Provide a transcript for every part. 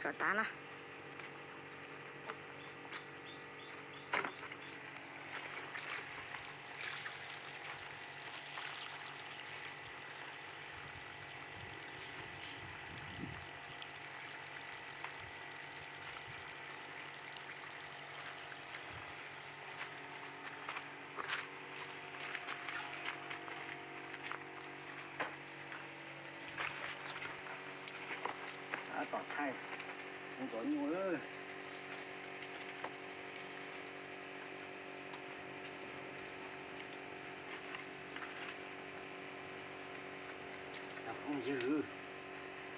Rov tas na. Tom thaij ntxuav nyuj. Cov phooj ywg,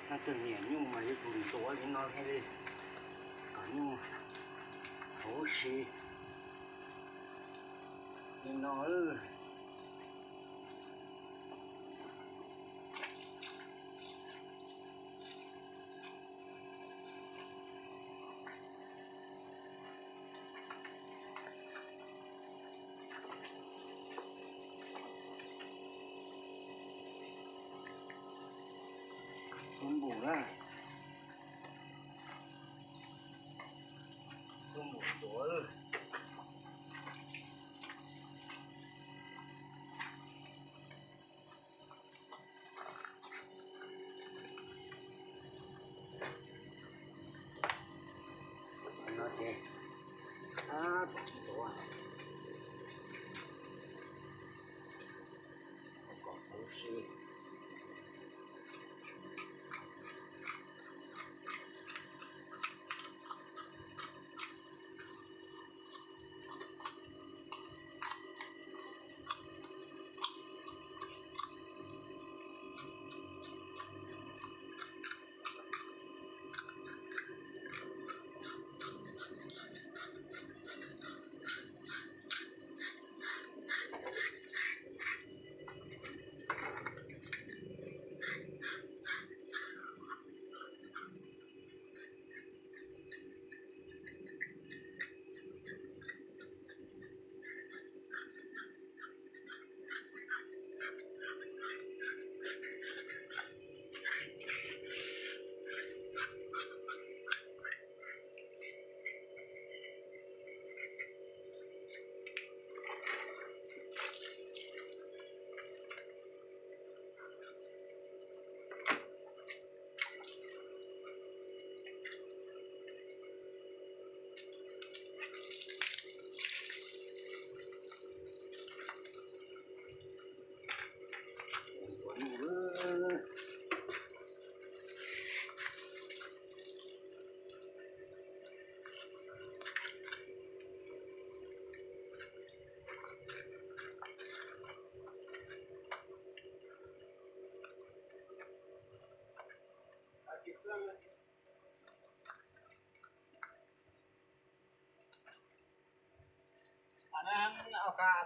leej twg nyiam nyuj mas yuav tsum ntxuav li no thiaj li kom nyuj huv si li no. Tuaj npum na. Tuaj npum tuav. No ces, a, kom tuav, kom huv si.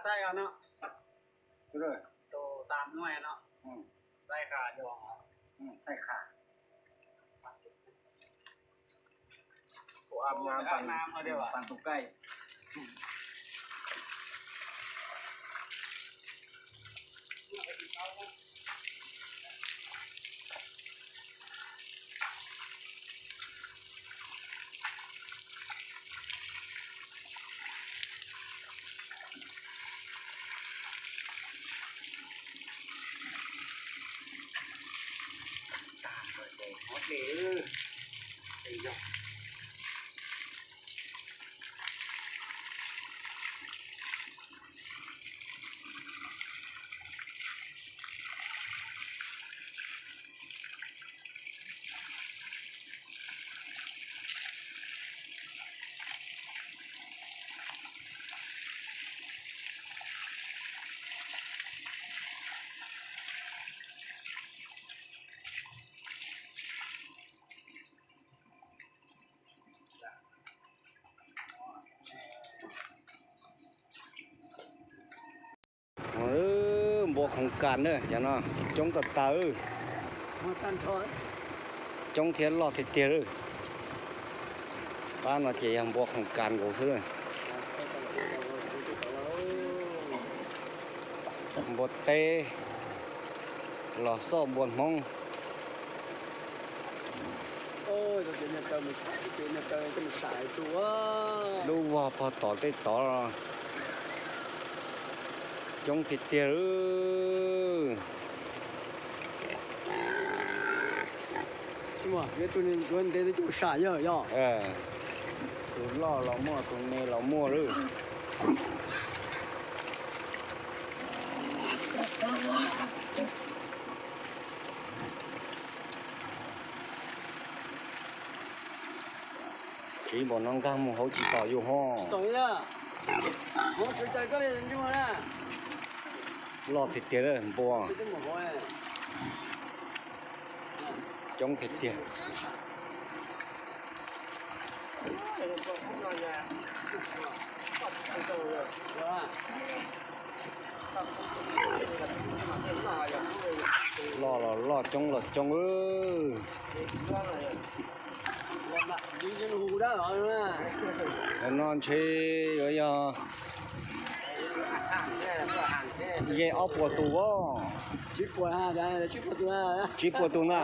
Saib no, tus tam nuj no, saib qha, saib qha. Ua mas pam tus kaij. Tag ces hov dej, dej yog. Npua khoov kas na, cov no coob tas tas, coob thiab loj tiag tiag. Pab no ces yog npua khoov kas nkaus xwb. Npua teb los xoj npua Hmoob. Lub vog pog tod tej tod coob tiag tiag lawm. Tus loj los muaj, tus me los muaj lawm. Tsiv npaum no nkag mus hauv tsis tom yus ho. Loj tiag tiag lawm npua. Coob tiag tiag. Loj los loj, coob los coob. No ntshe yuav yog ze ob puas tus as. Tsib puas tus na.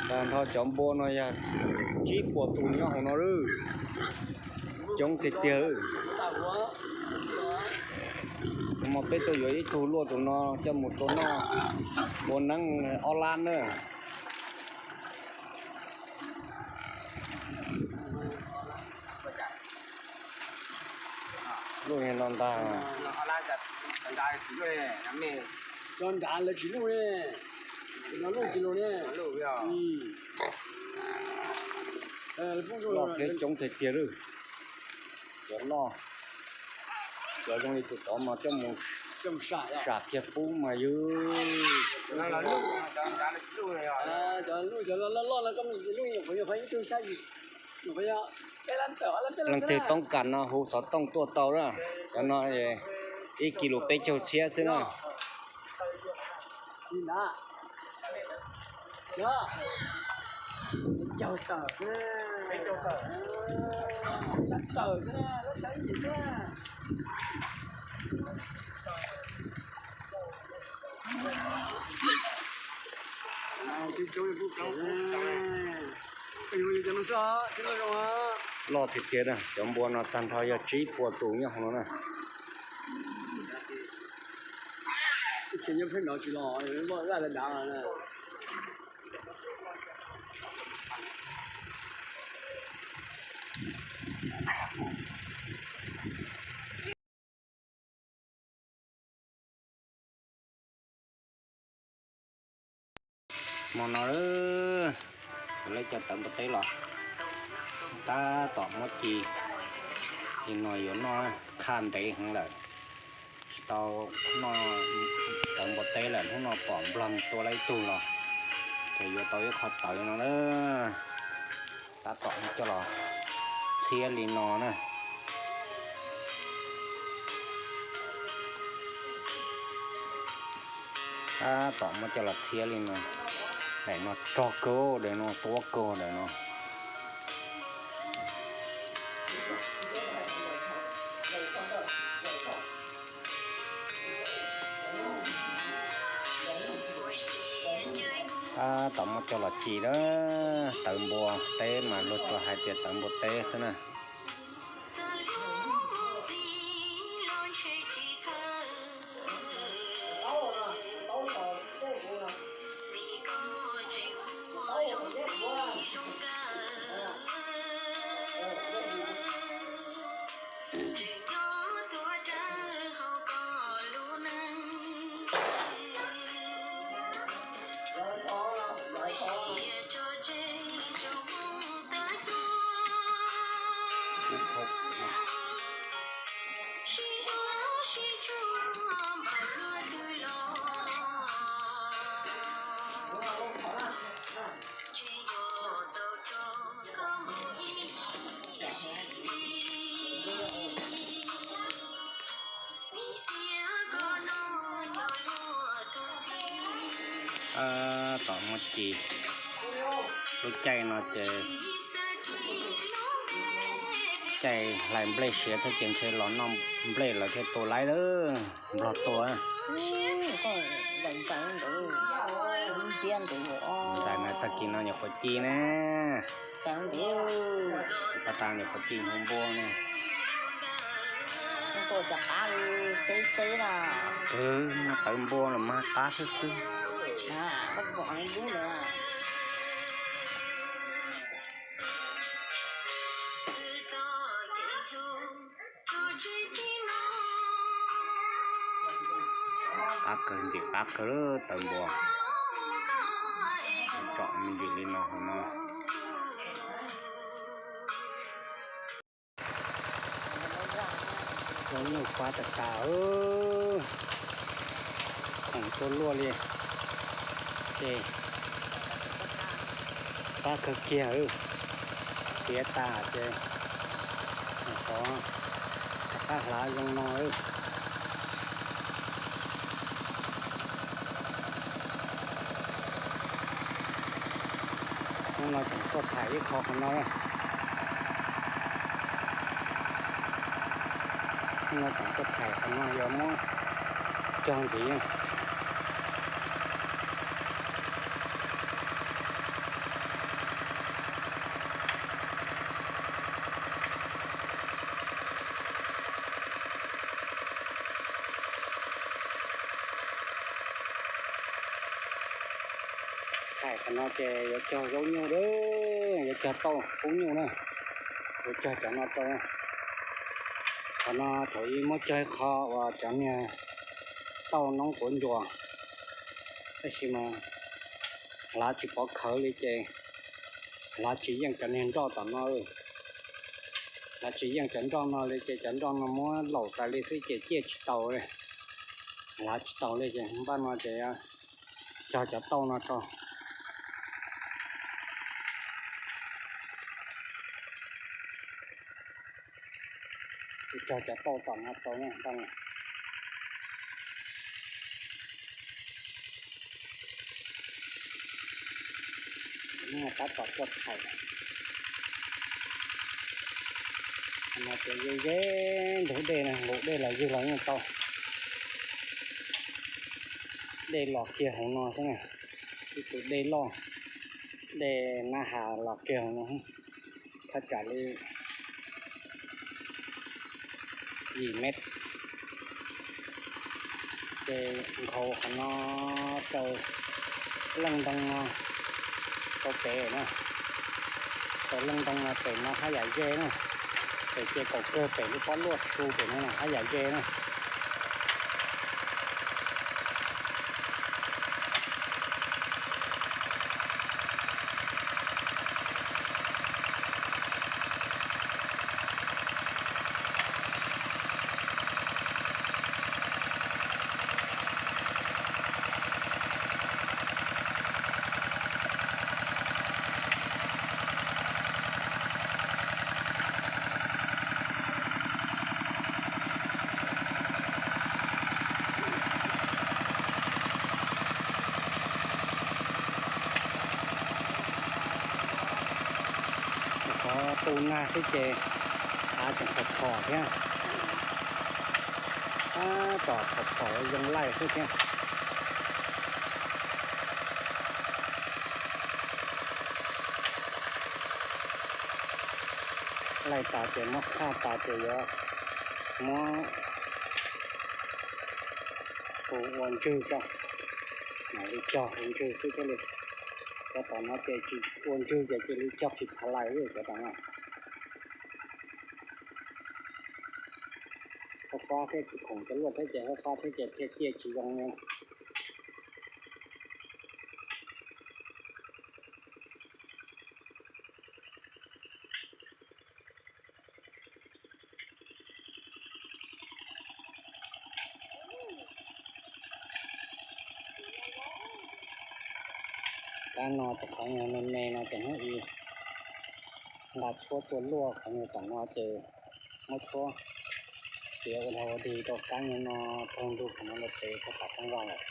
Tag nrho cov npua no yog tsib puas tus nyob hauv no lawm. Coob tiag tiag. Mas peb tuaj yuav ib tug luaj tus no coj mus tua noj ua neeb ob lab na. Luaj no ntag. Loj thiab coob tiag tiag lawm. Cov loj, cov zoo li tus tod mas coj mus sam kiag pub mas yog. Leej twg toob kas no hu xov tooj tuaj tau na. Cov no ib kis lus peb caug txhiab xwb na. Loj tiag tiag na, cov npua no tag nrho yog tsib puas tus nyob hauv no na. Hmo no lawm, kuv lawv cov tawv npua teb los tab tom muab ci, ci no yuav noj, qhaj ntev heev lawm, tsis tau noj tawv npua teb lawm. Hnub no pom nplog tua lawm ib tug los, ces yuav tau ib qho tawv no lawm. Tab tom coj los txhiab li no na. Tab tom muab coj los txhiab li no. Daim no rog kawg, daim no tuab kawg, daim no. Tab tom muab coj los ci na, tawv npua teb mas luag tsuas hais tias tawv npua teb xwb na. Tom muab ci, lub caij no ces Hlais nplej siav thiab ces ntshe los noj nplej lawm thiaj tua laib lawm. Nplog tua. Ntxais na, tag kis no nyuam qhuav ci na. Tag tag nyuam qhuav ci hu npua na. Tawv npua los mas qab xwb xwb. Qab kawg, ntxim qab kawg lawm tawv npua. Tsom me ntsis li no hauv no. Ua nyuj fab tas tas, khoom tuaj luaj li. Ces fab kawg kiag, tiav tas ces qhov rov qab hlav zoo no. Hnub no tseem tuaj thaiv ib qho qhov no. Hnub no tseem tuaj thaiv qhov no yuav muab cog ntxiv. Thaiv qhov no ces yuav cog zaub nyuj, yuav cog tauj qub nyuj na, yuav cog cov no rau. Qhov no thaum ub muab cog ib qho uas cov niag tauj noob quav ncuas, tab sis mas hlav tsis pov khawv li ces hlav tsis yeej cov niag nroj tom no. Hlav tsis yeej cov nroj no li ces cov nroj no muab laum tas li xwb ces ciaj tsis tau li. Hlav tsis tau li ces npaj no ces cog cov tauj no rau. Cog cov tauj tom no rau na. Tab tom tuaj thaiv. No ces ze ze ntug dej na, nqus dej los ywg los yeej tau. Dej los kiag hauv no xwb na, ib tug dej loj, dej nab has los kiag hauv no, thaj tsam li yim mev. Ces nkhaus qhov no rau leej ntoo no rau pem na, rau leej ntoo no pem no hab yam ze na, pem ces kaum kawg pem lub pob luaj su pem no hab yam ze na. Qhov tu nag xwb ces av tseem phom phom thiab. Tab tom phom phom zoo laij xwb thiab. Laij tas ces muab qhaj tas ces yuav muab hu ua ntswg tso, mam li cog hu ntswg xwb thiaj li. Cov tom no ces tsis ua ntswg ces cia li cog phim phav lais cov tom no. Haub fab thiab tsis khoom cov luaj thiab ces haub fab thiab ces thiaj ciaj tsis zoo li. Kab no ces qhov nyuag me me no ces hnub i nqa tshuab tua luaj, qhov nyuag tom no ces muab tshuab tiav ua lag ua dig rau kab nyuag no taug ntug qhov no los pem txog tom qab vaj lawm.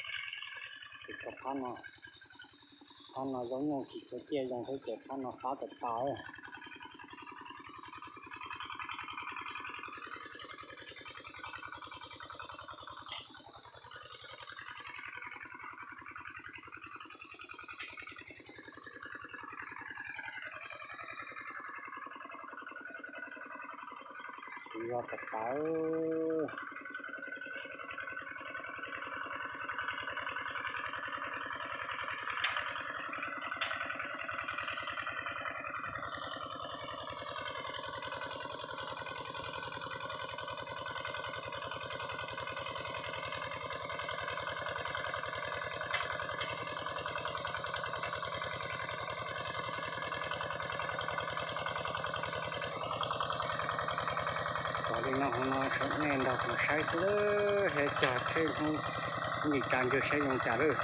Ces txog phab no, phab no zaub nyuj tsis tshua ciaj zoo xwb ces phab no fab tas tas. Tau tau. Kom li no hauv no saib nej nrog kuv saib xwb, thiab cog tsheb hnub ncig tsa ntswg saib zoo cas lawm.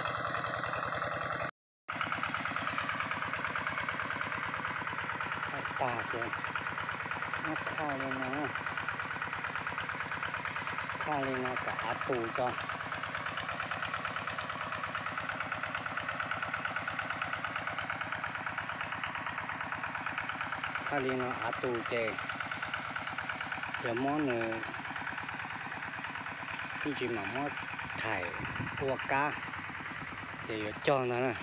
Tag ces muab khaj li no, khaj li no kom av tus tso. Khaj li no av tus ces yuav muab nws ib ntsis mam muab thaim ua kab ces yuav cog ntag na.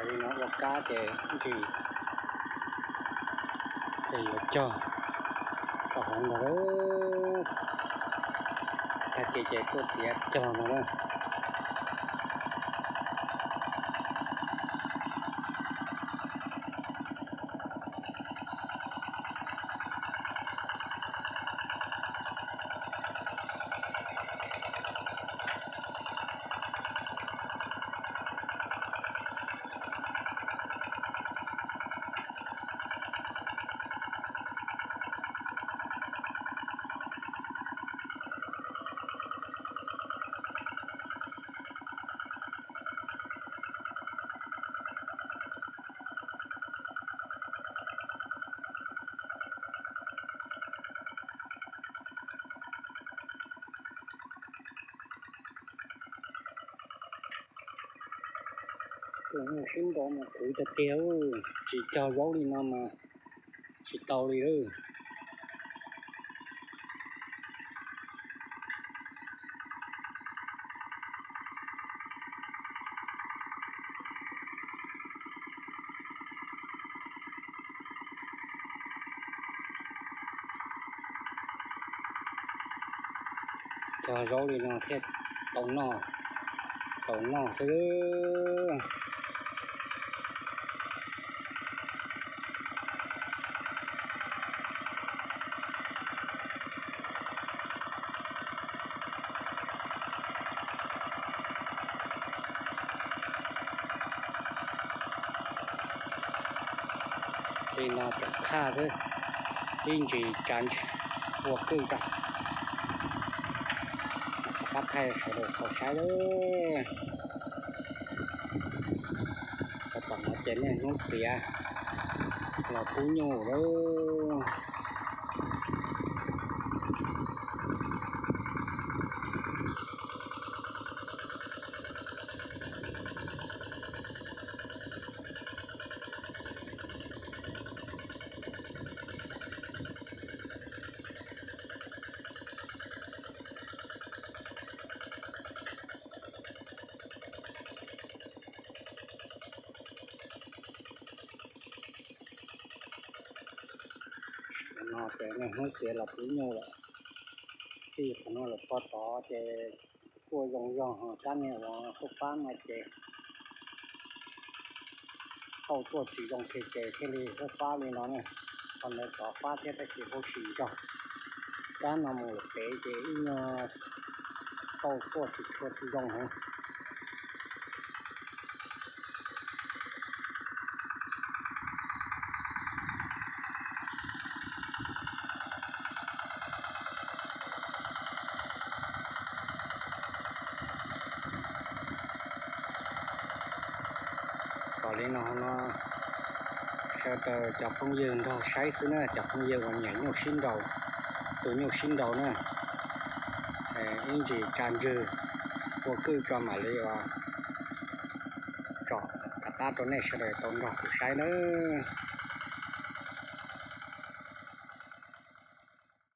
Li no ua kab ces ib ntsis ces yuav cog rau hauv ntag. Tag kis ces tuaj tiav cog ntag na. Tus mus sib nrov mas kwv tiag tiag, tsis cog zaub li no mas tsis tau li lawm. Cog zaub li no thiaj tau noj, tau noj xwb. Li no tseem khaj xwb, ib ntsis tsa ua kwj tso. Pab thaij sawv daws tau saib lawm. Tau tom no ces niaj hnub txiav los pub nyuj lawm. No ces niaj hnub txiav los pub nyuj lawm. Txij qhov no lawm pog tod ces kuj zoo zog, ho kab niag uas kub fab no ces tauj tuaj tsis zoo kiag ces thiaj li fab fab li no na. Qhov ntawd tov fab thiab tab sis huv si nrog kab no mus lawm pem ces ib nyuag tauj tuaj tsis tshua zoo heev. Kom li no no, sawv daws cov phooj ywg nrog saib xwb na, cov phooj ywg uas nyiam nyuj sib nraus, tus nyuj sib nraus na, ib ntsis tsa ntswg ua kwj tso mam li ua tsom rov qab rau nej sawv daws tau nrog kuv saib nawb.